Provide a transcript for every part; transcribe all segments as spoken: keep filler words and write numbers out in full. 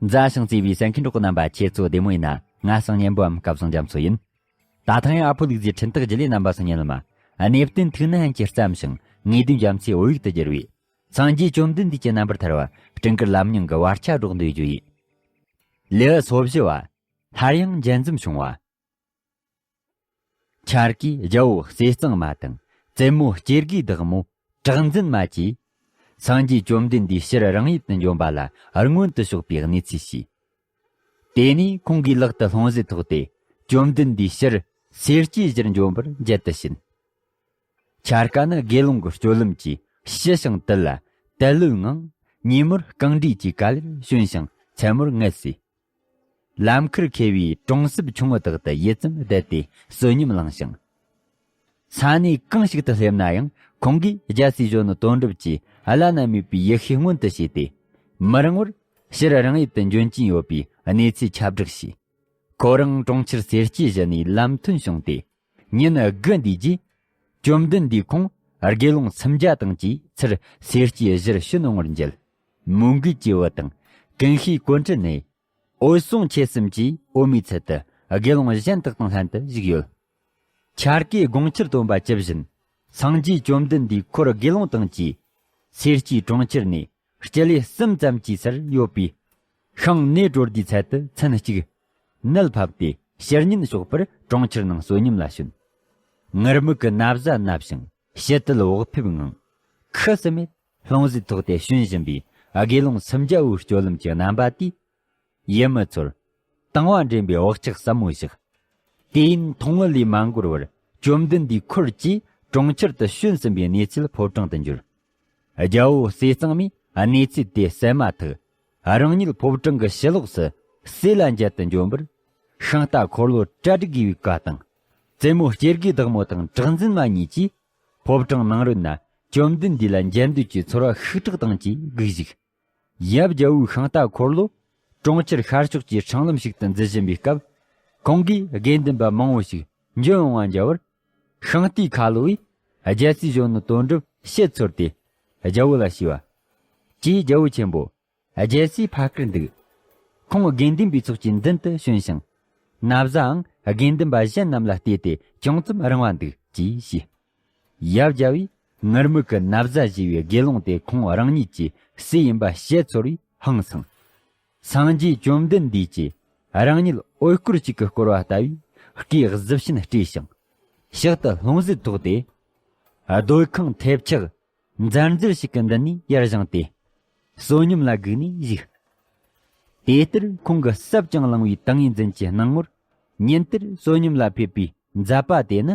མཛའ་ཞིང་བརྩེ་བའི་གསན་མཁན་གྲོགས་རྣམ་པ། ཁྱེད་ཚོ་བདེ་མོ་ཡིན་ན། ང་སང་ཉན་པོའམ་སྐལ་བཟང་རྒྱ་མཚོ་ཡིན། ད་ཐེངས་ཨ་ཕོ་ལུག་རྫིའི་འཕྲིན་སྟེགས་བརྒྱུད་ལས་རྣམ་པ་སང་ཉན་ལ་མ། གནས་བརྟན་ཐུགས་ནན་གྱིས་བརྩམས་ཤིང་ངེས་དོན་རྒྱ་མཚོའི་བོད་ཡིག་ཏུ་བསྒྱུར་བའི། སངས་རྒྱས་བཅོམ་ལྡན་འདས་ཀྱི་རྣམ་པར་ཐར་བ། སྤྲིན་དཀར་ལམ་རྙིང་གི་བར་ཆ་སྒྲོག་འདོད་རྒྱུ་ཡིན། ལེའུ་སོ་བཞི་བ། སླར་ཡང་མཇལ་འཛོམས་བྱུང་བ། འཆར་ཀས་རྒྱལ་པོ་ཟས་གཙང་མ་དང་། བཙུན་མོ་སྐྱེ་དགུའི་བདག་མོ་གྲགས་འཛིན་མ་བཅས། སངས་རྒྱས་བཅོམ་ལྡན་འདས་ཕྱིར་རང་ཡུལ་དུ་འབྱོན་པ་ལ་སྔོན་དུ་ཕྱོགས་པའི་གནས་ཚུལ་བྱས། དེ་ནས་ཁོང་གིས་ལག་ཏུ་ལྷུང་བཟེད་ཐོགས་ཏེ། བཅོམ་ལྡན་འདས་ཕྱིར་སེར་སྐྱའི་གཞིར་འབྱོན་པར་མཇལ་དུ་ཕྱིན། འཆར་ཀ་ནི་དགེ་སློང་གི་སྤྱོད་ལམ་གྱིས་ཞི་ཞིང་དུལ་ལ་དལ་བློའི་ངང་། ཉིན་མོར་རྐང་འགྲོས་ཀྱི་ག་ལེར་བྱོན་ཞིང་མཚན་མོར་ངལ་གསོས། ལམ་ཁར་འཁེལ་བའི་གྲོང་གསེབ་ཆུང་ངུ་དག་ཏུ་ཡུད་ཙམ་བསྡད་དེ་བསོད་སྙོམས་བླངས་ཤིང་། ས་གནས་གང་ཞིག་ཏུ་སླེབས་ན་ཡང་ཁོང་གིས་རྒྱལ་སྲས་གཞོན་ནུ་དོན་གྲུབ་ཀྱི་བླ་ན་མེད་པའི་ཡེ་ཤེས་མངོན་དུ་བྱས་ཏེ། མི་རིང་བར་ཕྱིར་རང་ཡུལ་དུ་འབྱོན་གྱིན་ཡོད་པའི་གནས་ཚུལ་ཁྱབ་བསྒྲགས་བྱས། ཁོ་རང་གྲོང་ཁྱེར་སེར་སྐྱའི་གཞི་ནས་ལམ་ཐོན་བྱུང་སྟེ། ཉིན་དགུ་འདས་རྗེས། བཅོམ་ལྡན་འདས་ཁོང་དགེ་སློང་སུམ་བརྒྱ་དང་བཅས་ཚུར་སེར་སྐྱའི་གཞིར་བྱོན་འོང་བར་མཇལ། མོའུ་འགལ་གྱི་བུ་དང་ཀུན་ཤེས་ཀོ་ཏྲི་ནས། འོད་སྲུང་ཆོས་གསུམ་གྱིས་འོད་མའི་ཚལ་དུ་དགེ་སློང་གཞན་དག་དང་ལྷན་དུ་བཞུགས་ཡོད། འཆར་ཀས་དགོངས་འཆར་བཏོན་པ་ཇི་བཞིན། སངས་རྒྱས་བཅོམ་ལྡན་འདས་འཁོར་དགེ་སློང་དང་བཅས། སེར་སྐྱའི་གྲོང་ཁྱེར་ནས་སྤྱི་ལེ་གསུམ་ཙམ་གྱི་སར་ཡོད་པའི་ཤིང་ནེ་གྲོ་དྷའི་ཚལ་དུ་མཚན་གཅིག་ནད་ཕབ་སྟེ་ཕྱིར་ཉིན་ཞོགས་པར་གྲོང་ཁྱེར་ནང་བསོད་སྙོམས་ལ་བྱོན། ངུར་སྨྲིག་གི་ན་བཟའ་མནབས་ཤིང་ཕྱི་དལ་བག་ཕེབས་ངང་། ཁུ་སིམ་མེར་ལྷུང་བཟེད་ཐོགས་ཏེ་བྱོན་བཞིན་པའི་དགེ་སློང་སུམ་བརྒྱ་བོའི་སྤྱོད་ལམ་གྱི་རྣམ་པ་དེས། ཡུལ་མི་ཚོར་དང་བ་འདྲེན་པའི་བག་ཆགས་ཟབ་མོ་བཞག། དུས་ཡུན་ཐུང་ངུ་ལས་མ་འགོར་བར་བཅོམ་ལྡན་འདས་འཁོར་གྱིས་གྲོང་ཁྱེར་དུ་བྱོན་ཟིན་པའི་གནས་ཚུལ་ཕོ་བྲང་དུ་འབྱོར། རྒྱལ་པོ་ཟས་གཙང་མས་གནས་ཚུལ་དེ་གསན་མ་ཐག་རང་ཉིད་ཕོ་བྲང་གི་ཕྱི་ལོགས་སུ་ཟས་ལ་མཇལ་དུ་འབྱོན་པར། ཤིང་རྟ་འཁོར་ལོ་གྲ་སྒྲིག་དགོས་པའི་བཀའ་དང་། བཙུན་མོ་སྐྱེ་དགུའི་བདག་མོ་དང་གྲགས་འཛིན་མ་གཉིས་ཀྱིས་ཕོ་བྲང་ནང་རོལ་ན་བཅོམ་ལྡན་འདས་ལ་མཇལ་འདོད་ཀྱི་ཚོར་བ་ཤུགས་དྲག་དང་བཅས་སྒུག་བཞུགས། ཡབ་རྒྱལ་པོའི་ཤིང་རྟ་འཁོར་ལོ་གྲོང་ཁྱེར་ཤར་ཕྱོགས་ཀྱི་འཕྲང་ལམ་ཞིག་ཏུ་འཛུལ་བཞིན་པའི་སྐབས། ཁོང་གིས་དགེ་འདུན་པ་མང་བོ་ཞིག་འབྱོན་འོང་བ་མཇལ་བར། ཤིང་རྟའི་ཁ་ལོ་བས་རྒྱལ་སྲས་གཞོན་ནུ་དོན་གྲུབ་ཕྱིར་ཚོར་ཏེ་རྒྱལ་པོ་ལ་ཞུས་པ། ཀྱེ་རྒྱལ་པོ་ཆེན་པོ། རྒྱལ་སྲས་ཕ་གིར་འདུག། ཁོང་དགེ་འདུན་པའི་ཚོགས་ཀྱི་མདུན་དུ་བྱོན་ཞིང་། ན་བཟའའང་དགེ་འདུན་པ་གཞན་རྣམས་ལ་བལྟས་ཏེ་ཅུང་ཙམ་རིང་བ་འདུག་ཅེས་ཞུས། ཡབ་རྒྱལ་པོས་ངུར་སྨྲིག་གི་ན་བཟའ་བཞེས་པའི་དགེ་སློང་དེ་ཁོང་རང་ཉིད་ཀྱི་སྲས་ཡིན་པ་ཕྱིར་ཚོར་བས་ཧང་སངས། སངས་རྒྱས་བཅོམ་ལྡན་འདས་ཀྱིས་རང་ཉིད་འོད་སྐོར་གཅིག་གིས་བསྐོར་བ་ལྟ་བུའི་སྐུའི་གཟི་བྱིན་སྤྲས་ཤིང་། ཕྱག་ཏུ་ལྷུང་བཟེད་ཐོགས་ཏེ། སྡོད་ཁང་ཐེབས་ཆག་མཛར་མཛེར་ཞིག་གི་མདུན་ནས་ཡར་བཞེངས་ཏེ། བསོད་སྙོམས་ལ་བསྒུགས་ནས་བཞུགས། དེ་ལྟར་ཁོང་གི་ཟབ་ཅིང་བླང་བའི་ཏིང་ངེ་འཛིན་གྱི་སྣང་ངོར། ཉིན་ལྟར་བསོད་སྙོམས་ལ་ཕེབས་པའི་མཛད་པ་དེ་ནི།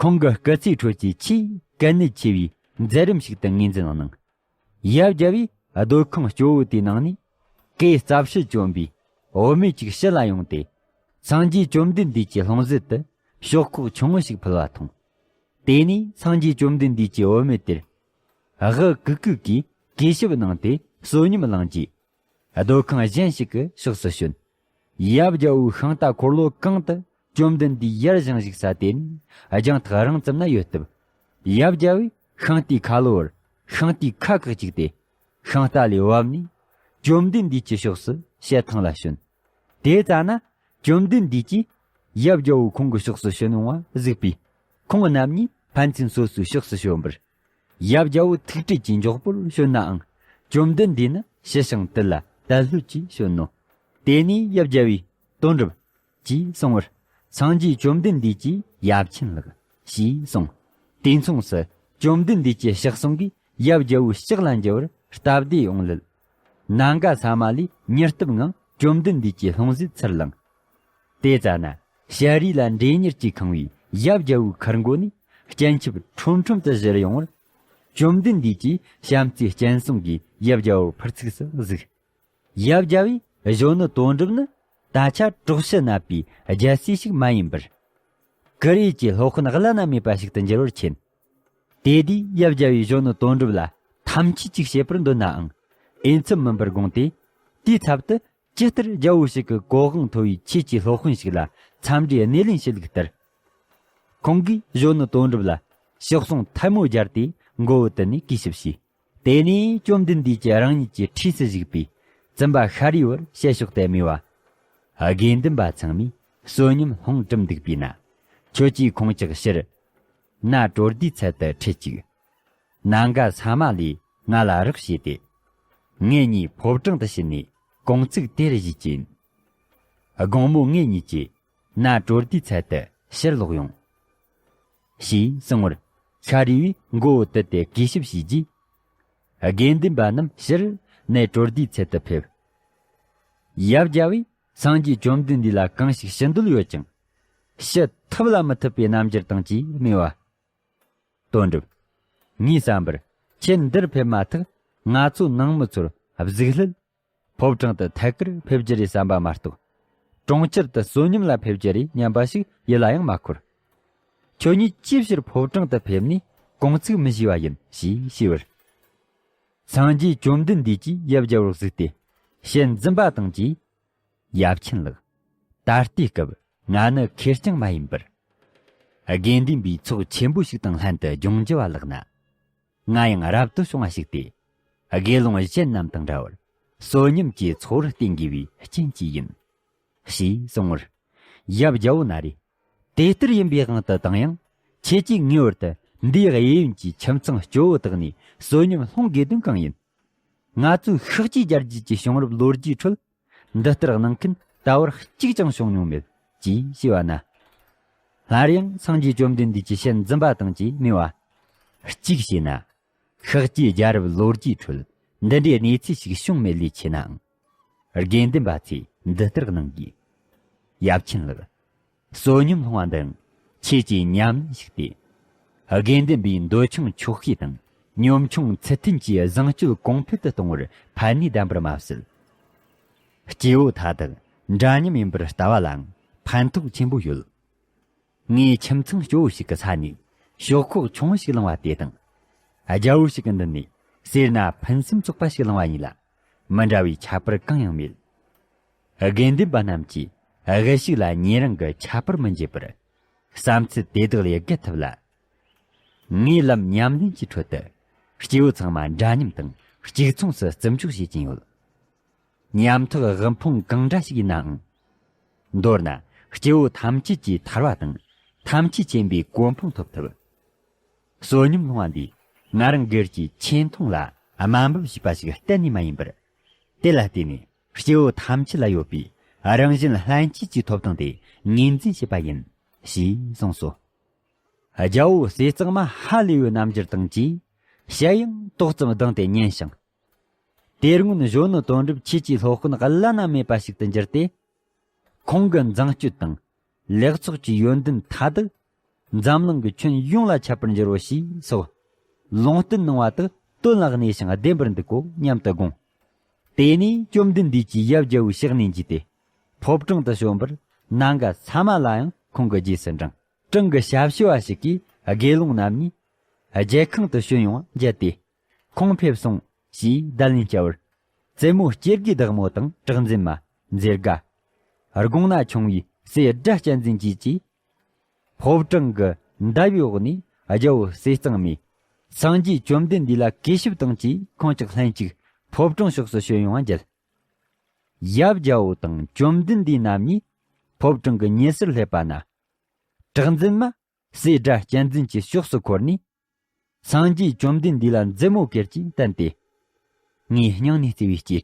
ཁོང་གི་སྐུ་ཚེའི་ཁྲོད་ཀྱི་ཆེས་གལ་གནད་ཆེ་བའི་མཛད་རིམ་ཞིག་ཏུ་ངོས་འཛིན་གནང་། ཡབ་རྒྱལ་པོས་སྡོད་ཁང་སྐྱོ་བོ་དེའི་ནང་ནས་གོས་རྩ་ཕྱི་གྱོན་པའི་འོད་མེ་གཅིག་ཕྱི་ལ་ཡོང་སྟེ། སངས་རྒྱས་བཅོམ་ལྡན་འདས་ཀྱི་ལྷུང་བཟེད་དུ་ཤོག་ཁོག་ཆུང་ངུ་ཞིག་ཕུལ་བ་མཐོང་། དེ་ནས་སངས་རྒྱས་བཅོམ་ལྡན་འདས་ཀྱིས་འོད་མེ་དེར་དབུ་གུག་གུག་གིས་གུས་ཞབས་གནང་སྟེ་བསོད་སྙོམས་བླངས་རྗེས། སྡོད་ཁང་གཞན་ཞིག་གི་ཕྱོགས་སུ་བྱོན། ཡབ་རྒྱལ་པོའི་ཤིང་རྟ་འཁོར་ལོ་གང་དུ་བཅོམ་ལྡན་འདས་ཡར་བཞེངས་བཞུགས་ས་དེ་ནི་རྒྱང་ཐག་རིང་ཙམ་ན་ཡོད་སྟབས། ཡབ་རྒྱལ་པོས་ཤིང་རྟའི་ཁ་ལོ་བར་ཤིང་རྟའི་ཁ་བཀག་བཅུག་སྟེ། ཤིང་རྟ་ལས་བབས་ནས་བཅོམ་ལྡན་འདས་ཀྱི་ཕྱོགས་སུ་ཞལ་ཐང་ལ་བྱོན། དེ་ཙ་ན་བཅོམ་ལྡན་འདས་ཀྱིས་ཡབ་རྒྱལ་པོ་ཁོང་གི་ཕྱོགས་སུ་བྱོན་འོང་བ་གཟིགས་པས། ཁོང་རྣམ་གཉིས་ཕན་ཚུན་སོ་སོའི་ཕྱོགས་སུ་བྱོན་པར། ཡབ་རྒྱལ་པོ་ཐུགས་ཁྲོས་ཀྱིས་མགྱོགས་པོར་བྱོན་ནའང་། བཅོམ་ལྡན་འདས་ནི་ཞི་ཞིང་དུལ་ལ་དལ་ལྷོད་ཀྱིས་བྱོན་ནོ། དེ་ནས་ཡབ་རྒྱལ་པོས། དོན་གྲུབ། ཅེས་གསུངས་པར། སངས་རྒྱས་བཅོམ་ལྡན་འདས་ཀྱིས་ཡབ་ཆེན་ལགས། ཞེས་གསུངས། དུས་མཚུངས་སུ་བཅོམ་ལྡན་འདས་ཀྱི་ཕྱག་ཟུང་གིས་ཡབ་རྒྱལ་པོའི་ཕྱག་ལ་འཇུ་བར་སྟབས་བདེ་ཡོང་ལུགས། ནམ་མཁའ་ས་མ་ལས་མྱུར་སྟབས་ངང་བཅོམ་ལྡན་འདས་ཀྱི་ལྷུང་བཟེད་ཚུར་ལངས། དེ་ཙ་ན་ཞལ་རས་ལ་འབྲས་ཉེར་གྱིས་ཁེངས་པའི་ཡབ་རྒྱལ་པོའི་ཁུར་མགོ་ནས་སྤྱན་ཆབ་ཁྲོམ་ཁྲོམ་དུ་བཞུར་ཡོང་བར། བཅོམ་ལྡན་འདས་ཀྱིས་བྱམས་བརྩེའི་སྤྱན་ཟུང་གིས་ཡབ་རྒྱལ་པོར་ཕུར་ཚུགས་སུ་གཟིགས། ཡབ་རྒྱལ་པོས་གཞོན་ནུ་དོན་གྲུབ་ནི་ད་ཆ་གྲོགས་ཤིག་མནབས་པའི་རྒྱལ་སྲས་ཤིག་མ་ཡིན་པར། ཀུ་རེ་ཀྱི་སློབ་དཔོན་བླ་ན་མེད་པ་ཞིག་ཏུ་འགྱུར་བར་མཁྱེན། དེ་དུས་ཡབ་རྒྱལ་པོས་གཞོན་ནུ་དོན་གྲུབ་ལ་ཐམས་ཅད་ཅིག་བྱེད་པར་འདོད་ནའང་། འོས་འཚམ་མིན་པར་དགོངས་ཏེ། དེའི་ཚབ་ཏུ་ཇི་ལྟར་རྒྱལ་པོ་ཞིག་གི་གོ་དབང་མཐོ་བའི་ཆོས་ཀྱི་སློབ་དཔོན་ཞིག་ལ་འཚམས་འདྲིའི་སྣེ་ལེན་བྱེད་ལུགས་ལྟར། ཁོང་གིས་གཞོན་ནུ་དོན་གྲུབ་ལ་ཕྱག་ཟུང་ཐལ་མོ་སྦྱར་ཏེ་མགོ་བོ་དུད་ནས་གུས་ཞབས་བྱས། དེ་ནས་བཅོམ་ལྡན་འདས་ཀྱིས་རང་ཉིད་ཀྱི་འཁྲིས་སུ་བཞུགས་པའི་ བཙུན་པ་ཤཱ་རིའི་བུར་བཤད་ཕྱོགས་དེ་སྨྲས་པ། དགེ་འདུན་པ་ཚང་མས་བསོད་སྙོམས་སློང་གྲུབ་འདུག་པས་ན། ཁྱོད་ཀྱིས་ཁོང་ཅག་ཕྱིར་གནའ་གྲོ་སྡེའི་ཚལ་དུ་ཁྲིད་ཅིག། ནཱ་ག་ས་མ་ལས་ང་ལ་རོགས་བྱས་ཏེ། ངེད་གཉིས་ཕོ་བྲང་དུ་ཕྱིན་ནས་གུང་ཚིགས་དེར་བཞེས་ཀྱིན། དགོང་མོ་ངེད་གཉིས་ཀྱིས་གནའ་གྲོ་སྡེའི་ཚལ་དུ་ཕྱིར་ལོག་ཡོང་། ཞེས་གསུང་བར། ཤཱ་རིའི་བུས་མགོ་བོ་དུད་དེ་གུས་ཞབས་བྱས་རྗེས། དགེ་འདུན་པ་རྣམས་ཕྱིར་གནའ་གྲོ་སྡེའི་ཚལ་དུ་ཕེབས། ཡབ་རྒྱལ་བོས་སངས་རྒྱས་བཅོམ་ལྡན་འདས་ལ་གང་ཞིག་ཞུ་འདོད་ཡོད་ཀྱང་། ཞུ་ཐབས་ལ་མི་ཐུབ་པའི་རྣམ་འགྱུར་དང་བཅས་སྨྲས་པ། དོན་གྲུབ། ངའི་བསམ་པར་ཁྱེད་འདིར་ཕེབས་མ་ཐག་ང་ཚོ་ནང་མི་ཚོར་གཟིགས་ལྷོད། ཕོ་བྲང་དུ་ཐད་ཀར་ཕེབས་རྒྱུ་རེད་བསམ་པ་མ་གཏོགས། གྲོང་ཁྱེར་དུ་བསོད་སྙོམས་ལ་ཕེབས་རྒྱུ་རེད་སྙམ་པ་ཞིག་ཡིད་ལ་ཡང་མ་འཁོར། ཁྱོད་གཉིས་ཅིའི་ཕྱིར་ཕོ་བྲང་དུ་ཕེབས་ནས་གུང་ཚིགས་མི་བཞེས་པ་ཡིན་ཞེས་ཞུས་པར། སངས་རྒྱས་བཅོམ་ལྡན་འདས་ཀྱིས་ཡབ་རྒྱལ་པོར་གཟིགས་ཏེ། ཞལ་འཛུམ་པ་དང་བཅས། ཡབ་ཆེན་ལགས། ད་ལྟའི་སྐབས་ང་ནི་ཁེར་རྐྱང་མ་ཡིན་པར། དགེ་འདུན་པའི་ཚོགས་ཆེན་པོ་ཞིག་དང་ལྷན་དུ་ལྗོངས་རྒྱུ་བ་ལགས་ན། ང་ཡང་རབ་ཏུ་བྱུང་བ་ཞིག་སྟེ། དགེ་སློང་གཞན་རྣམས་དང་འདྲ་བར་བསོད་སྙོམས་ཀྱི་ཚོགས་རར་བརྟེན་དགོས་པའི་རྐྱེན་གྱིས་ཡིན། ཞེས་གསུང་བར། ཡབ་རྒྱལ་པོ་ན་རེ། དེ་ལྟར་ཡིན་པའི་དབང་དུ་བཏང་ཡང་། ཁྱེད་ཀྱིས་ངེས་པར་དུ་འདིའི་གཡས་གཡོན་གྱི་ཁྱིམ་ཚང་སྐྱོ་བོ་དག་ནས་བསོད་སྙོམས་སློང་དགོས་དོན་གང་ཡིན། ང་ཚོས་ཤག་གཅིག་རྒྱལ་རྒྱུད་ཀྱི་བྱུང་རབས་ལོ་རྒྱུས་ཁྲོད། འདི་ལྟར་གནང་མཁན་ད་བར་གཅིག་ཀྱང་བྱུང་མྱོང་མེད་ཅེས་ཞུས་པ་ན། སླར་ཡང་སངས་རྒྱས་བཅོམ་ལྡན་འདས་ཀྱི་ཞལ་འཛུམ་པ་དང་བཅས་སྨྲས་པ། གཅིག་བྱས་ན། ཤག་གཅིག་རྒྱལ་རབས་ལོ་རྒྱུས་ཁྲོད་འདི་འདྲའི་གནས་ཚུལ་ཞིག་བྱུང་མེད་ལས་ཆེ་ནའང་། དགེ་འདུན་པ་ཚོས་འདི་ལྟར་གནང་གིས། ཡབ་ཆེན་ལགས། བསོད་སྙོམས་སློང་བ་འདི་ཁྱེད་ཀྱི་ཉམས་ལེན་ཞིག་སྟེ། དགེ་འདུན་པའི་འདོད་ཆུང་ཆོག་ཤེས་དང་ཉམ་ཆུང་ཚུལ་མཐུན་གྱིས་བཟང་སྤྱོད་གོང་འཕེལ་དུ་གཏོང་བར་ཕན་ནུས་ལྡན་པར་མ་ཟད། སྐྱེ་བོ་མཐའ་དག་འདྲ་མཉམ་ཡིན་པར་ལྟ་བ་ལའང་ཕན་ཐོགས་ཆེན་པོ་ཡོད། ངས་ཁྱིམ་ཚང་སྐྱོ་བོ་ཞིག་གི་ས་ནས་ཤོག་ཁོག་ཆུང་ཞིག་བླངས་པ་དེ་དང་། རྒྱལ་པོ་ཞིག་གི་མདུན་ནས་སེར་སྣ་ཕུན་སུམ་ཚོགས་པ་ཞིག་བླངས་པ་གཉིས་ལ་མི་འདྲ་བའི་ཁྱད་པར་གང་ཡང་མེད། དགེ་འདུན་པ་རྣམས་ཀྱིས་དབུ་ཞིག་ལ་ཉེ་རིང་གི་ཁྱད་པར་མི་འབྱེད་པར། བསམ་ཚུལ་དེ་དག་ལས་བརྒལ་ཐུབ་ལ། ངའི་ལམ་ཉམས་ལེན་གྱི་ཁྲོད་དུ་སྐྱེ་བོ་ཚང་མ་འདྲ་མཉམ་དང་གཅིག་མཚུངས་སུ་བརྩི་འཇོག་བྱེད་ཀྱིན་ཡོད། ཉམ་ཐག་དབུལ་ཕོངས་གང་འདྲ་ཞིག་ཡིན་ནའང་། མདོར་ན་སྐྱེ་བོ་ཐམས་ཅད་ཀྱིས་ཐར་བ་དང་ཐམས་ཅད་མཁྱེན་པའི་གོ་འཕང་ཐོབ་ཐུབ། བསོད་སྙོམས་སློང་བ་འདིས་ང་རང་སྒེར་གྱི་ཆེ་མཐོང་ལ་དམའ་འབེབས་བྱས་པ་ཞིག་གཏན་ནས་མ་ཡིན་པར། དེ་ལ་བརྟེན་ནས་སྐྱེ་བོ་ཐམས་ཅད་ལ་ཡོད་པའི་རང་བཞིན་ལྷན་སྐྱེས་ཀྱི་ཐོབ་ཐང་དེ་ངོས་འཛིན་བྱས་པ་ཡིན། ཞེས་གསུངས་སོ། རྒྱལ་པོ་ཟས་གཙང་མ་ཧ་ལས་པའི་རྣམ་འགྱུར་དང་བཅས། ཞལ་ཡང་ཏོག་ཙམ་གདངས་ཏེ་ཉན་ཞིང་། དེ་སྔོན་གཞོན་ནུ་དོན་གྲུབ་ཁྱེད་ཀྱི་སློབ་དཔོན་བླ་ན་མེད་པ་ཞིག་ཏུ་འགྱུར་ཏེ། ཁོང་གི་མཛངས་སྤྱོད་དང་ལེགས་ཚོགས་ཀྱི་ཡོན་ཏན་མཐའ་དག་འཛམ་གླིང་གི་ཁྱོན་ཡོངས་ལ་ཁྱབ་པར་འགྱུར་རོ་ཞེས་སོགས། ལུང་བསྟན་གནང་བ་དག་དོན་ལ་གནས་ཤིང་བདེན་པར་འདུག་གོ་སྙམ་དུ་དགོངས། དེ་ནས་བཅོམ་ལྡན་འདས་ཀྱིས་ཡབ་རྒྱལ་པོའི་ཕྱག་ནས་འཇུས་ཏེ། ཕོ་བྲང་དུ་བྱོན་པར་ནང་གི་ས་མ་ལ་ཡང་ཁོང་གི་རྗེས་སུ་འབྲངས། བྲང་གི་ཞབས་ཕྱི་བ་ཞིག་གིས་དགེ་སློང་རྣམས་ནས་རྒྱལ་ཁང་དུ་བྱོན་ཡོང་བ་མཇལ་ཏེ། ཁོང་ཕེབས་སོང་ཞེས་བརྡ་ལན་བསྐྱལ་བར། བཙུན་མོ་སྐྱེ་དགུའི་བདག་མོ་དང་གྲགས་འཛིན་མ། མཛེས་དགའ། དགུང་ན་ཆུང་བའི་སྲས་སྒྲ་གཅན་འཛིན་བཅས་ཀྱིས། ཕོ་བྲང་གི་འདབས་འོག་ནས་རྒྱལ་པོ་ཟས་གཙང་མས་སངས་རྒྱས་བཅོམ་ལྡན་འདས་ལ་གུས་ཞབས་དང་བཅས་ཁོང་ཅག་ལྷན་ཅིག་ཕོ་བྲང་ཕྱོགས་སུ་བྱོན་ཡོང་བ་མཇལ། ཡབ་རྒྱལ་པོ་དང་བཅོམ་ལྡན་འདས་རྣམ་གཉིས་ཕོ་བྲང་གི་ཉེ་སར་སླེབས་པ་ན། གྲགས་འཛིན་མ་སྲས་སྒྲ་གཅན་འཛིན་གྱི་ཕྱོགས་སུ་འཁོར་ནས། སངས་རྒྱས་བཅོམ་ལྡན་འདས་ལ་མཛུབ་མོ་ཀེར་གྱིས་བསྟན་ཏེ། ངའི་སྙིང་ནས་བརྩེ་བའི་གཅེས་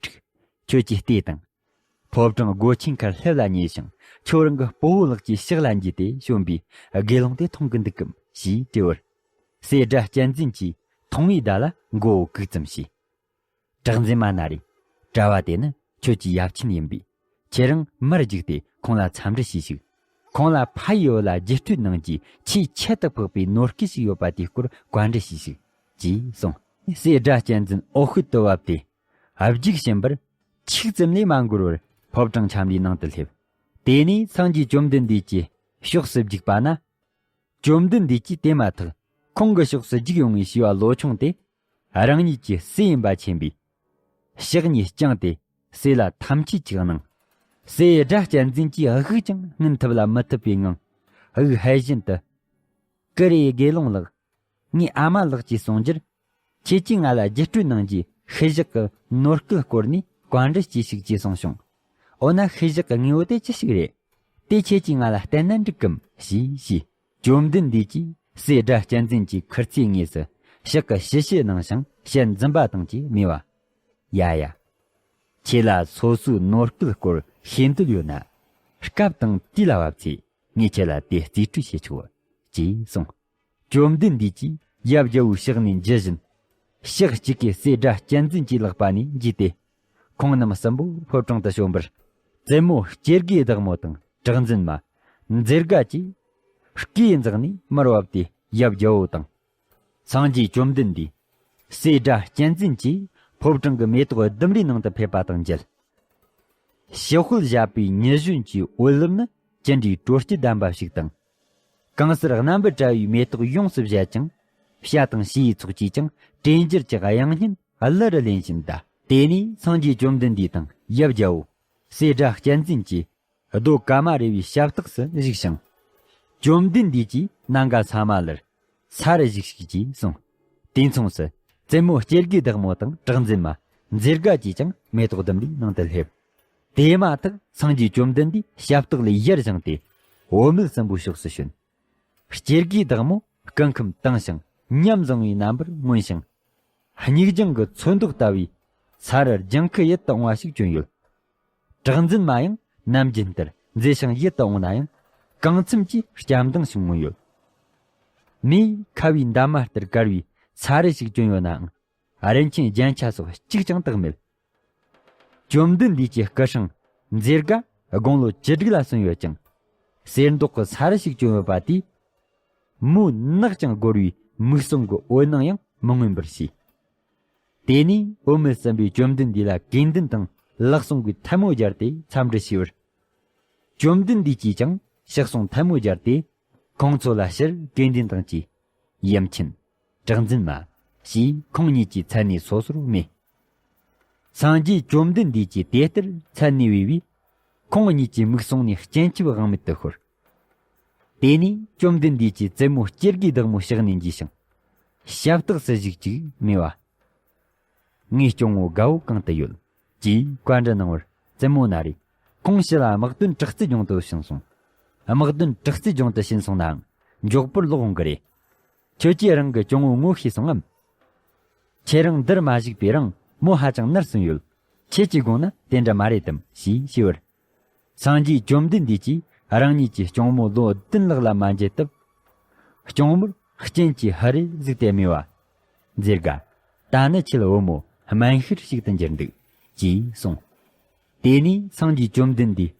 ཕྲུག་ཁྱོད་ཀྱི་ལྟོས་དང་། ཕོ་བྲང་སྒོ་ཆེན་ཁར་སླེབས་ལ་ཉེ་ཞིང་ཁྱོད་རང་གི་སྤོ་བོ་ལགས་ཀྱི་ཕྱག་ལ་འཇུས་ཏེ་བྱོན་པའི་དགེ་སློང་དེ་མཐོང་གི་འདུག་གམ་ཞེས་དྲིས་པར། སྲས་སྒྲ་གཅན་འཛིན་གྱིས་མཐོང་བའི་བརྡ་ལ་མགོ་བོ་གུག་ཙམ་བྱས། གྲགས་འཛིན་མ་ན་རེ། གྲྭ་བ་དེ་ནི་ཁྱོད་ཀྱི་ཡབ་ཆེན་ཡིན་པས། ཁྱེད་རང་མར་རྒྱུགས་ཏེ་ཁོང་ལ་འཚམས་འདྲི་ཞུས་ཤིག། ཁོང་ལ་ཕ་ཡི་བུ་ལ་རྒྱུ་སྤྲོད་གནང་རྒྱུའི་ཆེས་ཁྱད་དུ་འཕགས་པའི་ནོར་སྐལ་ཞིག་ཡོད་པ་དེའི་སྐོར་བཀའ་འདྲི་ཞུས་ཤིག། ཅེས་གསུངས། སྲས་སྒྲ་གཅན་འཛིན་འོད་ཤུལ་དུ་བབས་ཏེ། རྒྱུགས་བྱིན་པར་ཆིག་ཙམ་ལས་མ་འགོར་བར་ཕོ་བྲང་ཁྱམས་རའི་ནང་དུ་སླེབས། དེ་ནས་སངས་རྒྱས་བཅོམ་ལྡན་འདས་ཀྱི་ཕྱོགས་སུ་རྒྱུགས་པ་ན། བཅོམ་ལྡན་འདས་ཀྱིས་དེ་མ་ཐག་ཁོང་གི་ཕྱོགས་སུ་རྒྱུགས་ཡོང་བའི་བྱིས་པ་ལོ་ཆུང་དེ། རང་ཉིད་ཀྱི་སྲས་ཡིན་པ་མཁྱེན་པས། ཕྱག་གཉིས་བརྐྱངས་ཏེ་སྲས་ལ་ཐམས་ཅད་ཀྱིས་གནང་། སྲས་སྒྲ་གཅན་འཛིན་གྱིས་དབུགས་ཀྱང་སྔུན་ཐུབ་ལ་མི་ཐུབ་པའི་ངང་། དབུགས་ཧལ་བཞིན་དུ། ཀུ་རེ། དགེ་སློང་ལགས། ངའི་ཨ་མ་ལགས་ཀྱིས་གསུང་རྒྱུར། ཁྱེད་ཀྱིས་ང་ལ་རྒྱུ་སྤྲོད་གནང་རྒྱུའི་ཤུལ་བཞག་གི་ནོར་སྐལ་སྐོར་ནས་ བཀའ་འདྲི་སྐྱེས་ཤིག་ཅེས་གསུངས་བྱུང་། འོ་ན་ཤེས་བཞག་གི་དངོས་པོ་དེ་ཅི་ཞིག་རེད། དེ་ཁྱེད་ཀྱིས་ང་ལ་བསྟན་ན་འགྲིག་གམ་ཞེས་ཞུས། བཅོམ་ལྡན་འདས་ཀྱིས་སྲས་སྒྲ་གཅན་འཛིན་གྱི་ཁུར་ཚོས་དངོས་སུ་ཕྱག་གི་ཞལ་བཞེས་གནང་ཞིང་ཞལ་འཛུམ་པ་དང་བཅས་སྨྲས་པ། ཡ་ཡ། ཁྱེད་ལ་སོ་སོའི་ནོར་སྐལ་སྐོར་ཤེས་འདོད་ཡོད་ན། སྐབས་དང་དུས་ལ་བབ་ཚེ་ངས་ཁྱེད་ལ་དེ་རྩིས་སྤྲོད་བྱེད་ཆོག་ཅེས་གསུངས། བཅོམ་ལྡན་འདས་ཀྱིས་ཡབ་རྒྱལ་པོའི་ཕྱག་ནས་འཇུ་བཞིན། ཕྱག་གཅིག་གིས་སྲས་སྒྲ་གཅན་འཛིན་གྱི་ལག་པ་ནས་འཇུས་ཏེ། ཁོང་རྣམས་གསུམ་པོ་ཕོ་བྲང་དུ་བྱོན་པར། བཙུན་མོ་སྐྱེ་དགུའི་བདག་མོ་དང་གྲགས་འཛིན་མ། མཛེས་དགའ་བཅས་སྐས་འཛེགས་ནས་མར་བབས་ཏེ་ཡབ་རྒྱལ་པོ་དང་། སངས་རྒྱས་བཅོམ་ལྡན་འདས། སྲས་སྒྲ་གཅན་འཛིན་གྱིས་ཕོ་བྲང་གི་མེ་ཏོག་ལྡུམ་རའི་ནང་དུ་ཕེབས་པ་དང་མཇལ། ཞི་དཔལ་བཞད་པའི་ཉི་གཞོན་གྱི་འོད་རླབས་ནི་ཅི་འདྲའི་དྲོ་སྐྱིད་ལྡན་པ་ཞིག་དང་། གང་སར་རྣམ་པར་བཀྲ་བའི་མེ་ཏོག་ཡོངས་སུ་བཞད་ཅིང་། བྱ་དང་བྱིའུའི་ཚོགས་ཀྱིས་ཀྱང་དྲན་འགྱུར་གྱི་དབྱངས་སྙན་གླུ་རུ་ལེན་བཞིན་གདའ། དེ་ནས་སངས་རྒྱས་བཅོམ་ལྡན་འདས་དང་ཡབ་རྒྱལ་པོ། སྲས་སྒྲ་གཅན་འཛིན་གྱིས་རྡོ་ཀ་མ་རུ་བའི་ཞབས་སྟེགས་སུ་བཞུགས་ཤིང་། བཅོམ་ལྡན་འདས་ཀྱིས་ནམ་མཁའ་ས་མ་ལར་ས་རུ་བཞུགས་ཤིག་ཅེས་གསུངས། དུས་མཚུངས་སུ་བཙུན་མོ་སྐྱེ་དགུའི་བདག་མོ་དང་གྲགས་འཛིན་མ། མཛེས་དགའ་བཅས་ཀྱང་མེ་ཏོག་ལྡུམ་རའི་ནང་དུ་སླེབས། དེ་མ་ཐག་སངས་རྒྱས་བཅོམ་ལྡན་འདས་ཞབས་སྟེགས་ལས་ཡར་བཞེངས་ཏེ་འོད་མལ་གསུམ་པོའི་ཕྱོགས་སུ་བྱོན། སྐྱེ་དགུའི་བདག་མོ་སྐུ་ཁམས་དྭངས་ཤིང་ཉམས་བཟང་བའི་རྣམ་པར་མངོན་ཞིང་། སྙིགས་ལྗང་གི་ཚོན་མདོག་ལྟ་བུའི་ས་རུར་ལྗང་ཁུ་ཡིད་དུ་འོང་བ་ཞིག་བྱོན་ཡོད། གྲགས་འཛིན་མ་ཡང་ནམ་རྒྱུན་ལྟར་མཛེས་ཤིང་ཡིད་དུ་འོང་ན་ཡང་། གང་འཚམ་གྱིས་སྐྱ་མདངས་ཤིག་མངོན་ཡོད། མིའི་ཁ་བའི་འདབ་མ་ལྟར་དཀར་བའི་ས་རུ་ཞིག་བྱོན་ཡོད་ནའང་། རིན་ཆེན་རྒྱན་ཆ་སོགས་གཅིག་ཀྱང་བཏགས་མེད། བཅོམ་ལྡན་འདས་ཀྱི་སྐུ་སྲུང་མཛེས་དགའ་དགུང་ལོ་བཅུ་དྲུག་ལ་སོན་ཡོད་ཅིང་། གསེར་མདོག་གི་ས་རུ་ཞིག་བྱོན་ཡོད་པ་དེས། མོའི་ནག་ཅིང་སྒོར་བའི་མིག་ཟུང་གི་འོད་སྣང་ཡང་མི་མངོན་པར་བྱས། དེ་ནས་འོད་མའི་ཟིན་པའི་བཅོམ་ལྡན་འདས་ལ་དགོས་འདུན་དང་ལག་ཟུང་གི་ཐལ་མོ་སྦྱར་ཏེ་འཚམས་འདྲི་ཞུས་པར། བཅོམ་ལྡན་འདས་ཀྱིས་ཀྱང་ཕྱག་ཟུང་ཐལ་མོ་སྦྱར་ཏེ། ཁོང་ཚོ་ལ་ཕྱིར་དགོས་འདུན་དང་བཅས། ཡུམ་ཆེན། གྲགས་འཛིན་མ། ཞེས་ཁོང་གཉིས་ཀྱི་མཚན་གནས་སོ་སོར་སྨྲས། སངས་རྒྱས་བཅོམ་ལྡན་འདས་ཀྱིས་དེ་ལྟར་མཚན་ནས་བོས་པས། ཁོང་གཉིས་ཀྱི་མིག་ཟུང་ནས་སྤྱན་ཆབ་དབང་མེད་དུ་ཤོར། དེ་ནས་བཅོམ་ལྡན་འདས་ཀྱིས་བཙུན་མོ་སྐྱེ་དགུའི་བདག་མོ་ཕྱག་ནས་འཇུས་ཤིང་། ཞབས་སྟེགས་སུ་བཞུགས་ཅིང་སྨྲས་པ། ངའི་སྐྱོང་བོ་དགའ་བོ་གང་དུ་ཡོད། ཅེས་བཀའ་འདྲི་གནང་བར། བཙུན་མོ་ན་རེ། ཁོང་ཕྱི་ལ་དམག་དོན་དྲག་རྩལ་སྦྱོང་དུ་ཕྱིན་སོང་། དམག་དོན་དྲག་རྩལ་སྦྱོང་དུ་ཕྱིན་སོང་ནའང་མགྱོགས་པོར་ལོག་འོང་གི་རེད། ཁྱོད་ཀྱིས་རང་གི་སྐྱོང་བོ་ངོ་ཤེས་སོང་ངམ། ཁྱེད་རང་འདིར་མ་བཞུགས་པའི་རིང་མོ་ཧ་ཅང་ནར་སོན་ཡོད། ཁྱེད་ཀྱི་དགོངས་ན་དེ་འདྲ་མ་རེད་དམ་ཞེས་ཞུས་པར། སངས་རྒྱས་བཅོམ་ལྡན་འདས་ཀྱིས་རང་ཉིད་ཀྱི་སྐྱོང་མོ་ལོ་བདུན་ལྷག་ལ་མ་མཇལ་སྟབས། སྐྱོང་མོར་སྤྱན་གྱིས་ཧ་རེ་གཟིགས་ཏེ་སྨྲས་པ། མཛེས་དགའ། ད་ནི་ཁྱེད་བུ་མོ་སྨན་ཤེར་ཞིག་ཏུ་འགྱུར་འདུག་ཅེས་གསུངས། དེ་ནས་སངས་རྒྱས་བཅོམ་ལྡན་འདས་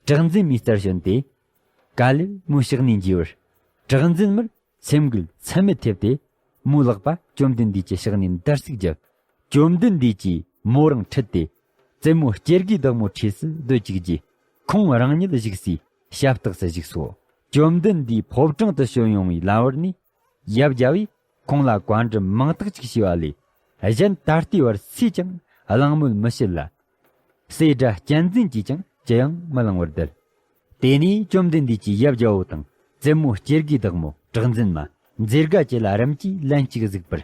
གྲགས་འཛིན་མའི་རྩར་བྱོན་ཏེ། ག་ལེར་མོའི་ཕྱག་ནས་འཇུས་པར། གྲགས་འཛིན་མར་སེམས་འགུལ་ཚད་མེད་ཐེབས་ཏེ། མོའི་ལག་པ་བཅོམ་ལྡན་འདས་ཀྱི་ཕྱག་ནས་འདར་སིག་བརྒྱབ། བཅོམ་ལྡན་འདས་ཀྱིས་མོ་རང་ཁྲིད་དེ། བཙུན་མོ་སྐྱེ་དགུའི་བདག་མོའི་འཁྲིས་སུ་སྡོད་ཅིག་རྗེས། ཁོང་རང་ཉིད་བཞུགས་སའི་ཞབས་སྟེགས་སུ་བཞུགས་སོ། བཅོམ་ལྡན་འདས་ཕོ་བྲང་དུ་བྱོན་ཡོང་བའི་ལམ་བར་ནས། ཡབ་རྒྱལ་པོས་ཁོང་ལ་བཀའ་འདྲི་མང་དག་ཅིག་བྱས་པ་ལས། གཞན་ད་ལྟའི་བར་སུས་ཀྱང་གླེང་མོལ་མི་བྱེད་ལ། སྲས་སྒྲ་གཅན་འཛིན་གྱིས་ཀྱང་ཅི་ཡང་མི་གླེང་བར་བསྡད། དེ་ནས་བཅོམ་ལྡན་འདས་ཀྱིས་ཡབ་རྒྱལ་པོ་དང་བཙུན་མོ་སྐྱེ་དགུའི་བདག་མོ་གྲགས་འཛིན་མ། མཛེས་དགའ་བཅས་ལ་རིམ་གྱིས་ལན་གཅིག་གཟིགས་པར།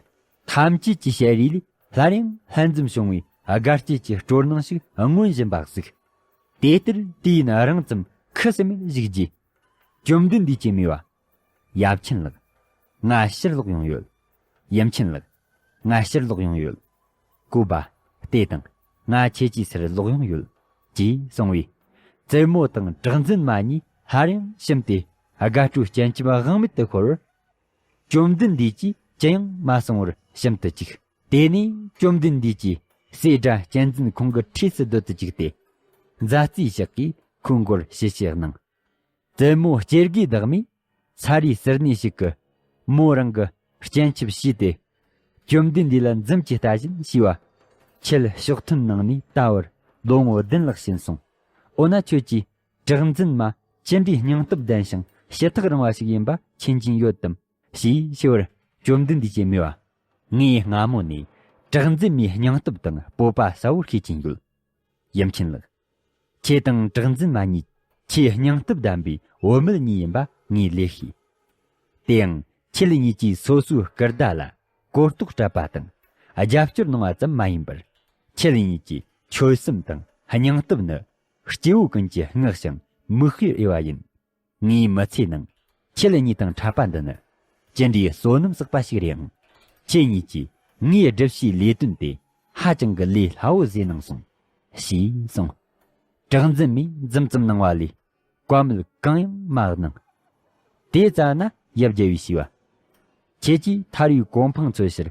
ཐམས་ཅད་ཀྱི་ཞལ་རས་ལས་སླར་ཡང་ལྷན་འཛོམས་བྱུང་བའི་དགའ་སྐྱིད་ཀྱི་སྤྲོ་སྣང་ཞིག་མངོན་བཞིན་པ་གཟིགས། དེ་ལྟར་དུས་ཡུན་རིང་ཙམ་ཁུ་སིམ་མེར་བཞུགས་རྗེས། བཅོམ་ལྡན་འདས་ཀྱིས་སྨྲས་པ། ཡབ་ཆེན་ལགས། ང་ཕྱིར་ལོག་ཡོང་ཡོད། ཡུམ་ཆེན་ལགས། ང་ཕྱིར་ལོག་ཡོང་ཡོད། སྐུ་པ། ལྟོས་དང་། ང་ཁྱེད་ཀྱི་སར་ལོག་ཡོང་ཡོད། ཅེས་གསུངས་པས། བཙུན་མོ་དང་གྲགས་འཛིན་མ་གཉིས་སླར་ཡང་ཞུམ་སྟེ། དགའ་སྤྲོའི་སྤྱན་ཆབ་དབང་མེད་དུ་ཤོར་བར། བཅོམ་ལྡན་འདས་ཀྱིས་ཅི་ཡང་མ་གསུང་བར་ཞུམ་དུ་བཅུག། དེ་ནས་བཅོམ་ལྡན་འདས་ཀྱིས་སྲས་སྒྲ་གཅན་འཛིན་ཁོང་གི་འཁྲིས་སུ་སྡོད་དུ་བཅུག་སྟེ། མཛའ་བརྩེའི་ཕྱག་གིས་ཁོའི་མགོར་ཞི་བྱེད་གནང་། བཙུན་མོ་སྐྱེ་དགུའི་བདག་མོས་ས་རུའི་ཟུར་གནས་ཤིག་གི་མོ་རང་གི་སྤྱན་ཆབ་ཕྱིས་ཏེ། བཅོམ་ལྡན་འདས་ལ་འཛུམ་གྱིས་ལྟ་བཞིན་ཞུས་པ། ཁྱེད་ཕྱོགས་ཐུན་ནང་ནས་ད་བར་ལོ་ངོ་བདུན་ལྷག་ཕྱིན་སོང་། འོ་ན་ཁྱོད་ཀྱིས་གྲགས་འཛིན་མ་ཅི་འདྲའི་སྙིང་སྟོབས་ལྡན་ཞིང་ཞི་ཐག་རིང་བ་ཞིག་ཡིན་པ་མཁྱེན་གྱིན་ཡོད་དམ། ཞེས་ཞུ་བར། བཅོམ་ལྡན་འདས་ཀྱིས་སྨྲས་པ། ངས་སྔ་མོ་ནས་གྲགས་འཛིན་མའི་སྙིང་སྟོབས་དང་སྤོབས་པ་གསལ་བོར་ཤེས་ཀྱིན་ཡོད། ཡུམ་ཆེན་ལགས། ཁྱེད་དང་གྲགས་འཛིན་མ་གཉིས་ཆེས་སྙིང་སྟོབས་ལྡན་པའི་བུད་མེད་གཉིས་ཡིན་པ་ངས་ལོས་ཤེས། དེ་ཡང་ཁྱེད་གཉིས་ཀྱིས་སོ་སོའི་སྐུ་ཟླ་ལ་གོ་རྟོགས་སྤྲད་པ་དང་རྒྱབ་སྐྱོར་གནང་བ་ཙམ་མ་ཡིན་པར། ཁྱེད་གཉིས་ཀྱིས་ ཆོལ་གསུམ་དང་སྙིང་སྟོབས་ནི། སྐྱེ་བོ་ཀུན་གྱིས་བསྔགས་ཤིང་མིག་དཔེར་འོས་པ་ཡིན། ངའི་མི་ཚེ་ནང་ཁྱེད་གཉིས་དང་འཕྲད་པ་འདི་ནི་ཅི་འདྲའི་བསོད་ནམས་བསགས་པ་ཞིག་རེད་ཨང་། ཁྱེད་གཉིས་ཀྱིས་ངའི་སྒྲུབ་བྱའི་ལས་དོན་དེ་ཧ་ཅང་གི་ལས་སླ་བོ་བཟོས་གནང་སོང་། ཞེས་གསུངས། གྲགས་འཛིན་མས་འཛུམ་ཙམ་གནང་བ་ལས་བཀའ་མོལ་གང་ཡང་མ་གནང་། དེ་ཙ་ན་ཡབ་རྒྱལ་བོས་ཞུས་པ། ཁྱེད་ཀྱིས་ཐར་བའི་གོ་འཕང་འཚོལ་ཕྱིར་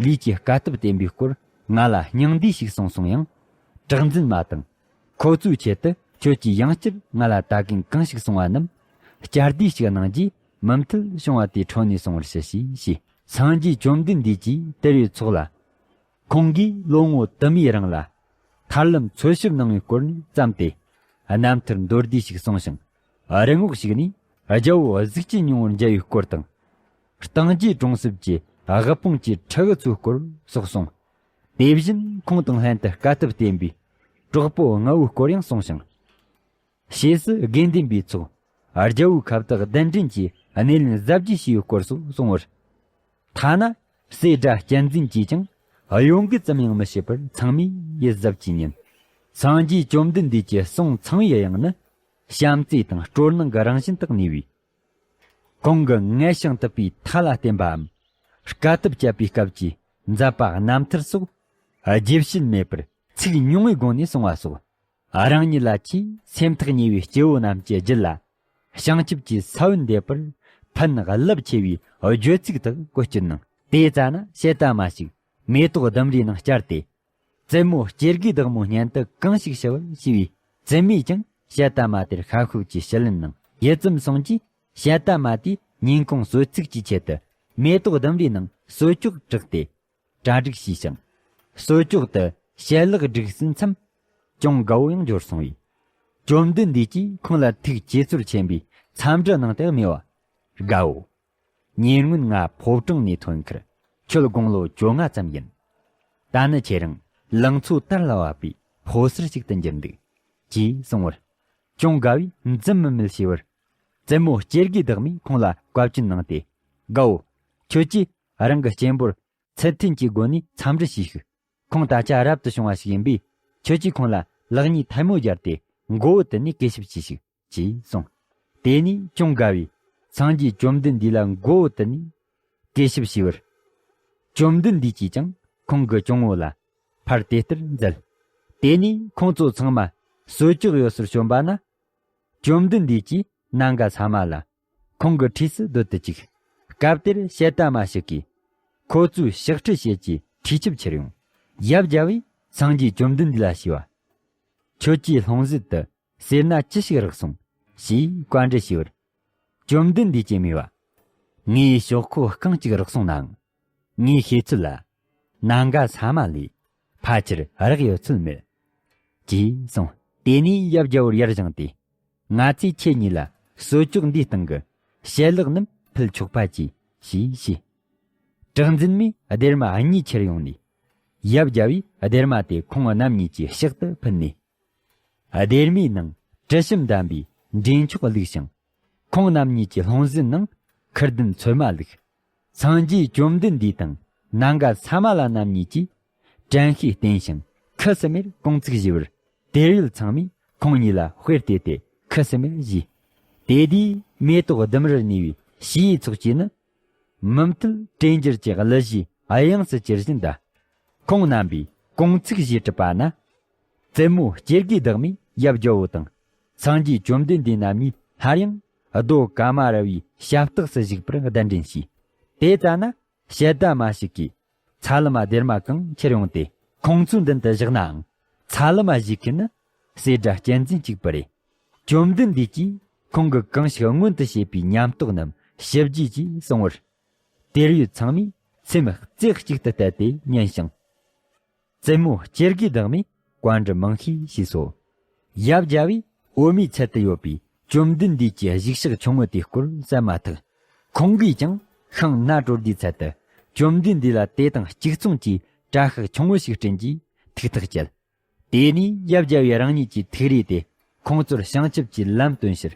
ལས་ཀྱི་དཀའ་ཐུབ་བསྟེན་པའི་སྐོར་ང་ལ་སྙིང་བསྡུས་ཤིག་གསུངས་སོང་ཡང་། གྲགས་འཛིན་མ་དང་། ཁོ་ཚོའི་ཆེད་དུ་ཁྱོད་ཀྱིས་ཡང་བསྐྱར་ང་ལ་ད་གིན་གང་ཞིག་གསུང་བ་རྣམས་བསྐྱར་ཟློས་ཤིག་གནང་རྗེས་མུ་མཐུད་བྱུང་བ་དེ་འཕྲོ་ནས་གསུང་བར་ཞུ་ཞེས་ཞུས། སངས་རྒྱས་བཅོམ་ལྡན་འདས་ཀྱིས་དེར་ཡོད་ཚོགས་ལ། ཁོང་གིས་ལོ་ངོ་དུ་མའི་རིང་ལ་ཐར་ལམ་འཚོལ་ཞིབ་གནང་བའི་སྐོར་ནས་བརྩམས་ཏེ། རྣམ་ཐར་མདོར་བསྡུས་ཤིག་གསུངས་ཤིང་། རི་ངོགས་ཤིག་ནས་རྒྱལ་པོ་གཟུགས་ཅན་སྙིང་པོར་མཇལ་བའི་སྐོར་དང་། སྟེང་རྒྱས་གྲོང་གསེབ་ཀྱི་དབུལ་ཕོངས་ཀྱི་ཕྲུ་གུ་ཚོའི་སྐོར་སོགས་གསུངས། དེ་བཞིན་ཁོང་དང་ལྷན་དུ་དཀའ་ཐུབ་བསྟེན་པའི་གྲོགས་པོ་ལྔ་བོའི་སྐོར་ཡང་གསུངས་ཤིང་། ཞེས་སུ་དགེ་འདུན་པའི་ཚོགས་རྒྱལ་པོའི་ཁབ་ཏུ་གདན་འདྲེན་གྱིས་སྣེ་ལེན་གཟབ་རྒྱས་བྱས་པའི་སྐོར་སོགས་གསུང་བར། ཐ་ན་སྲས་སྒྲ་གཅན་འཛིན་གྱིས་ཀྱང་གཡོ་འགུལ་ཙམ་ཡང་མི་བྱེད་པར་ཚང་མས་ཡིད་གཟབ་ཀྱིས་ཉན། སངས་རྒྱས་བཅོམ་ལྡན་འདས་ཀྱི་གསུང་ཚང་བའི་དབྱངས་ནི་བྱམས་བརྩེ་དང་སྤྲོ་སྣང་གི་རང་བཞིན་དུ་གནས་པས། གོང་གི་ངལ་ཞིང་དུབ་པའི་མཐའ་ལ་བརྟེན་པའམ། དཀའ་ཐུབ་སྤྱད་པའི་སྐབས་ཀྱི་མཛད་པ་རྣམ་ཐར་སོགས་རྒྱས་བཤད་མེད་པར་ཚིག་ཉུང་བའི་སྒོ་ནས་གསུང་བ་སོགས། རང་ཉིད་ལ་ཆེས་སེམས་ཐག་ཉེ་བའི་སྐྱེ་བོ་རྣམས་ཀྱི་རྒྱུད་ལ་བྱང་ཆུབ་ཀྱི་ས་བོན་འདེབས་པར་ཕན་རླབས་ཆེ་བའི་བརྗོད་ཚིག་དག་བཀོལ་སྤྱོད་གནང་། དེ་ཙ་ན་དཔྱད་ལྟ་མ་ཞིག་མེ་ཏོག་ལྡུམ་རའི་ནང་བཅར་ཏེ། བཙུན་མོ་སྐྱེ་དགུའི་བདག་མོ་སྙན་དུ་གང་ཞིག་ཞུ་བར་ཞུས་པས། བཙུན་མོས་ཀྱང་དཔྱད་ལྟ་མ་དེར་ཤ་ཤུབས་ཀྱིས་ཞུ་ལན་གནང་། ཡིད་ཙམ་སོང་རྗེས་དཔྱད་ལྟ་མ་དེས་སྙིང་ཁོང་གསོད་ཚིག་གི་ཆེད་དུ་མེ་ཏོག་ལྡུམ་རའི་ནང་གསོད་སྐྱོགས་བྲེགས་ཏེ། གྲ་སྒྲིག་བྱས་ཤིང་། གསོད་སྐྱོགས་དེ་ཞལ་ལག་བསྒྲིགས་ཟིན་མཚམས། ཅུང་དགའ་བོ་ཡང་འབྱོར་སོང་བས། བཅོམ་ལྡན་འདས་ཀྱིས་ཁོང་ལ་ཐུགས་ཇེ་ཚོར་ཆེན་པོས་འཚམས་འདྲི་གནང་སྟེ་སྨྲས་པ། དགའ་བོ། ཉེ་སྔོན་ང་ཕོ་བྲང་ནས་ཐོན་ཁར་ཁྱོད་དགུང་ལོ་བཅོ་ལྔ་ཙམ་ཡིན། ད་ནི་ཁྱེད་རང་ལང་ཚོ་དར་ལ་བབས་པའི་ཕོ་གསར་ཞིག་ཏུ་འགྱུར་འདུག་ཅེས་གསུང་བར། ཅུང་དགའ་བོས་འཛུམ་དམུལ་དམུལ་བྱས་པར། བཙུན་མོ་སྐྱེ་དགུའི་བདག་མོས་ཁོང་ལ་བཀའ་བཀྱོན་གནང་སྟེ། དགའ་བོ། ཁྱོད་ཀྱིས་རང་གི་གཅེན་པོར་ཚུལ་མཐུན་གྱི་སྒོ་ནས་འཚམས་འདྲི་བྱས་ཤིག་ཁོང་ད་ཆ་རབ་ཏུ་བྱུང་བ་ཞིག་ཡིན་པས། ཁྱོད་ཀྱིས་ཁོང་ལ་ལག་གཉིས་ཐལ་མོ་སྦྱར་ཏེ་མགོ་བོ་དུད་ནས་གུས་ཞབས་བྱས་ཤིག་ཅེས་གསུངས། དེ་ནས་ཅུང་དགའ་བོས་སངས་རྒྱས་བཅོམ་ལྡན་འདས་ལ་མགོ་བོ་དུད་ནས་གུས་ཞབས་ཞུས་པར། བཅོམ་ལྡན་འདས་ཀྱིས་ཀྱང་ཁོང་གི་གཅུང་བོ་ལ་ཕར་དེ་ལྟར་མཛད། དེ་ནས་ཁོང་ཚོ་ཚང་མ་གསོད་སྐྱོགས་ཡོད་སར་བྱོན་པ་ན། བཅོམ་ལྡན་འདས་ཀྱིས་ནཱ་ག་ས་མ་ལ་ཁོང་གི་འཁྲིས་སུ་སྡོད་དུ་བཅུག་སྐབས་དེར་དཔྱད་ལྟ་མ་ཞིག་གིས་ཁོ་ཚོའི་ཕྱག་བྲིས་བྱེད་ཀྱི་ཁྲིད་ཆུབ་ཁྱེར་ཡོང་། ཡབ་རྒྱལ་བོས་སངས་རྒྱས་བཅོམ་ལྡན་འདས་ལ་ཞུས་པ། ཁྱོད་ཀྱིས་ལྷུང་བཟེད་དུ་སེར་སྣ་ཅི་ཞིག་རག་སོང་ཞེས་བཀའ་འདྲི་ཞུས་པར། བཅོམ་ལྡན་འདས་ཀྱིས་སྨྲས་པ། ངས་ཤོག་ཁོག་རྐང་གཅིག་རག་སོང་ནའང་། ངས་ཤེས་ཚུལ་ལ། ནཱ་ག་ས་མ་ལས་ཕལ་ཆེར་རག་ཡོད་ཚུལ་མེད། ཅེས་གསུངས། དེ་ནས་ཡབ་རྒྱལ་པོར་ཡར་བཞེངས་ཏེ། ང་ཚོས་ཁྱེད་གཉིས་ལ་གསོད་སྐྱོགས་འདིའི་སྟེང་གི་ཞལ་ལག་རྣམས་ཕུལ་ཆོག་པ་གྱིས་ཞེས་བཤད། གྲགས་འཛིན་མས་སྡེར་མ་གཉིས་ཁྱེར་ཡོང་ནས། ཡབ་རྒྱལ་པོས་སྡེར་མ་དེ་ཁོང་རྣམ་གཉིས་ཀྱི་ཕྱག་ཏུ་ཕུལ་ནས། སྡེར་མའི་ནང་དྲི་ཞིམ་ལྡན་པའི་འདྲེན་མཆོག་བླུགས་ཤིང་། ཁོང་རྣམ་གཉིས་ཀྱི་ལྷུང་བཟེད་ནང་ཁུར་ལྡན་ཚོད་མ་བླུགས། སངས་རྒྱས་བཅོམ་ལྡན་འདས་དང་ནཱ་ག་ས་མ་ལ་རྣམ་གཉིས་ཀྱིས་དྲན་ཤེས་བརྟན་ཞིང་ཁུ་སིམ་མེར་དགོངས་ཚིག་ཞུས་པར། དེར་ཡོད་ཚང་མས་ཁོང་གཉིས་ལ་དཔེ་བལྟས་ཏེ་ཁུ་སིམ་མེར་བཞེས། དེ་དུས་མེ་ཏོག་ལྡུམ་རར་གནས་པའི་བྱིའུའི་ཚོགས་ཀྱིས་ནི། མུ་མཐུད་དྲན་འགྱུར་གྱི་གླུ་གཞས་དབྱངས་སུ་གྱེར་བཞིན་གདའ། ཁོང་རྣམ་པས་དགོངས་ཚིག་བཞེས་གྲུབ་པ་ན། བཙུན་མོ་སྐྱེ་དགུའི་བདག་མོས་ཡབ་རྒྱལ་པོ་དང་། སངས་རྒྱས་བཅོམ་ལྡན་འདས་རྣམ་གཉིས་སླར་ཡང་རྡོ་ཀ་མ་ར་བའི་ཞབས་སྟེགས་སུ་བཞུགས་པར་གདན་འདྲེན་བྱས། དེ་ཙ་ན་དཔྱད་ལྟ་མ་ཞིག་གིས་ཚ་ལུ་མ་སྡེར་མ་གང་ཁྱེར་ཡོང་སྟེ་ཁོང་ཚོའི་མདུན་དུ་བཞག་ནའང་། ཚ་ལུ་མ་བཞེས་མཁན་ནི་སྲས་སྒྲ་གཅན་འཛིན་གཅིག་པུ་རེད། བཅོམ་ལྡན་འདས་ཀྱིས་ཁོང་གིས་གང་ཞིག་སྔོན་དུ་བྱས་པའི་ཉམས་རྟོགས་རྣམས་ཞིབ་རྒྱས་ཀྱིས་གསུང་བར། དེར་ཡོད་ཚང་མས་སེམས་རྩེ་གཅིག་ཏུ་གཏད་དེ་ཉན་ཞིང་། བཙུན་མོ་སྐྱེ་དགུའི་བདག་མོས་བཀའ་འདྲི་མང་ཤས་ཞུས་སོ། ཡབ་རྒྱལ་པོས་འོ་མའི་ཚལ་དུ་ཡོད་པའི་བཅོམ་ལྡན་འདས་ཀྱི་བཞུགས་ཤག་ཆུང་ངུ་དེའི་སྐོར་གསན་མ་ཐག་ཁོང་གིས་ཀྱང་ཤིང་སྣ་དྲོ་དགུའི་ཚལ་དུ་བཅོམ་ལྡན་འདས་ལ་དེ་དང་གཅིག་མཚུངས་ཀྱི་གྲྭ་ཤག་ཆུང་ངུ་ཞིག་བསྐྲུན་རྗེས་ཐུགས་ཐག་བཅད། དེ་ནས་ཡབ་རྒྱལ་པོས་རང་ཉིད་ཀྱི་ཐུགས་རེ་དེ་ཁོང་ཚོར་བྱང་ཆུབ་ཀྱི་ལམ་སྟོན་ཕྱིར།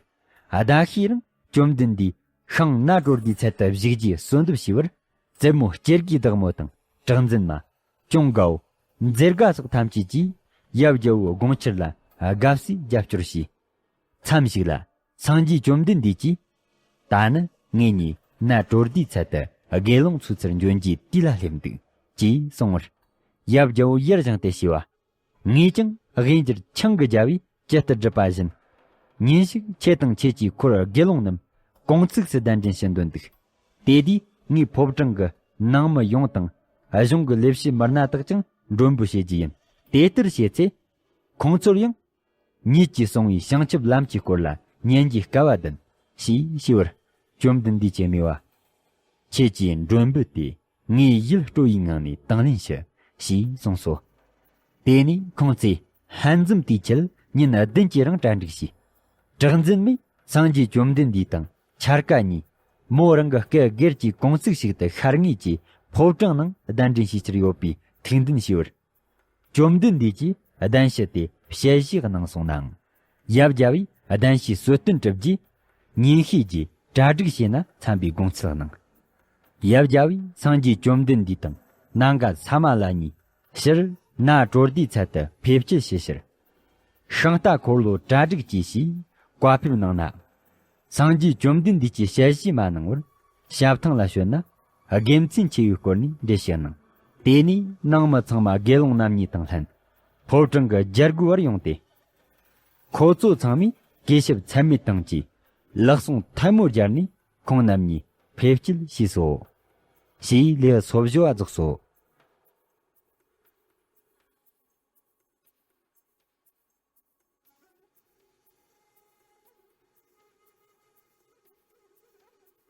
ཟླ་ཤས་རིང་བཅོམ་ལྡན་འདས་ཤིང་སྣ་དྲོ་དགུའི་ཚལ་དུ་བཞུགས་རྒྱུའི་གསོལ་འདེབས་ཞུས་པར། བཙུན་མོ་སྐྱེ་དགུའི་བདག་མོ་དང་གྲགས་འཛིན་མ། ཅུང་དགའ་བོ། མཛེར་དགའ་སོགས་ཐམས་ཅད་ཀྱིས་ ཡབ་རྒྱལ་པོའི་དགོངས་འཆར་ལ་དགའ་བསུའི་རྒྱབ་སྐྱོར་བྱས། མཚམས་ཤིག་ལ་སངས་རྒྱས་བཅོམ་ལྡན་འདས་ཀྱིས། ད་ནི་ངེད་གཉིས་གནའ་གྲོ་སྡེའི་ཚལ་དུ་དགེ་སློང་ཚོའི་ཚུར་འབྱོན་རྒྱུའི་དུས་ལ་སླེབས་འདུག་ཅེས་གསུངས་པར། ཡབ་རྒྱལ་པོ་ཡིད་བཞིན་དུ་ཞུས་པ། ངས་ཀྱང་དབྱིན་ཇིར་ཆང་གི་རྒྱལ་བས་ཇི་ལྟར་བསྒྲུབས་པ་བཞིན། ཉིན་ཞིག་ཁྱེད་དང་ཁྱེད་ཀྱི་འཁོར་དགེ་སློང་རྣམས་གུང་ཚིགས་སུ་གདན་འདྲེན་ཞུ་འདོད་འདུག་དེ་དུས་ངས་ཕོ་བྲང་གི་ནང་མི་ཡོངས་དང་གཞུང་གི་ལས་བྱེད་མི་སྣ་དག་ཀྱང་མགྲོན་འབོད་བྱེད་རྒྱུ་ཡིན། དེ་ལྟར་བྱས་ཚེ། ཁོང་ཚོར་ཡང་ཉིད་ཀྱིས་གསུངས་པའི་བྱང་ཆུབ་ལམ་གྱི་སྐོར་ལ་ཉན་རྒྱུའི་སྐལ་བ་ལྡན་ཞེས་ཞུས་པར། བཅོམ་ལྡན་འདས་ཀྱིས་སྨྲས་པ། ཁྱེད་ཀྱི་མགྲོན་འབོད་དེ་ངའི་ཡིད་སྤྲོ་བའི་ངང་ནས་དང་ལེན་ཞུ། ཞེས་གསུངས་སོ། དེ་ནས་ཁོང་ཚོས་ལྷན་འཛོམས་དུས་ཆེད་ཉིན་བདུན་གྱི་རིང་གྲ་སྒྲིག་བྱས། གྲགས་འཛིན་མས་སངས་རྒྱས་བཅོམ་ལྡན་འདས་དང་འཆར་ཀ་གཉིས་མོ་རང་གི་སྐུ་སྒེར་གྱི་གུང་ཚིགས་ཤིག་ཏུ་ཤར་ངེས་ཀྱི་ཕོ་བྲང་ནང་གདན་འདྲེན་བྱེད་ཕྱིར་ཡོད་པའི་ཐུགས་འདུན་ཞུས་པར། བཅོམ་ལྡན་འདས་ཀྱིས་གདན་ཞུ་དེ་དཔྱད་གཞི་གནང་སོང་ནའང་། ཡབ་རྒྱལ་པོས་གདན་ཞུའི་གསོལ་སྟོན་གྲུབ་རྗེས། ཉིན་ཤས་རྗེས་གྲ་སྒྲིག་བྱས་ན་འཚམ་པའི་དགོངས་ཚུལ་གནང་། ཡབ་རྒྱལ་པོས་སངས་རྒྱས་བཅོམ་ལྡན་འདས་དང་ནང་ག་ས་མ་ལ་གཉིས་ཕྱིར་གནའ་གྲོ་སྡེའི་ཚལ་དུ་ཕེབས་སྐྱེལ་བྱེད་ཕྱིར། ཤིང་རྟ་འཁོར་ལོ་གྲ་སྒྲིག་གྱིས་ཞེས་བཀའ་ཕེབས་གནང་ན། སངས་རྒྱས་བཅོམ་ལྡན་འདས་ཀྱིས་དཔྱད་གཞི་མ་གནང་བར་ཞབས་ཐང་ལ་བྱོན་ན་དགེ་མཚན་ཆེ་བའི་སྐོར་ནས་འགྲེལ་བཤད་གནང་། དེ་ནས་ནང་མི་ཚང་མ་དགེ་སློང་རྣམ་གཉིས་དང་ལྷན་ཕོ་བྲང་གི་རྒྱལ་སྒོའི་བར་ཡོང་སྟེ། ཁོ་ཚོ་ཚང་མས་གུས་ཞབས་ཚད་མེད་དང་བཅས་ལག་ཟུང་ཐལ་མོ་སྦྱར་ནས་ཁོང་རྣམ་གཉིས་ཕེབས་སྐྱེལ་བྱས་སོ། ཞེས་ལེའུ་སོ་བཞི་བ་རྫོགས་སོ།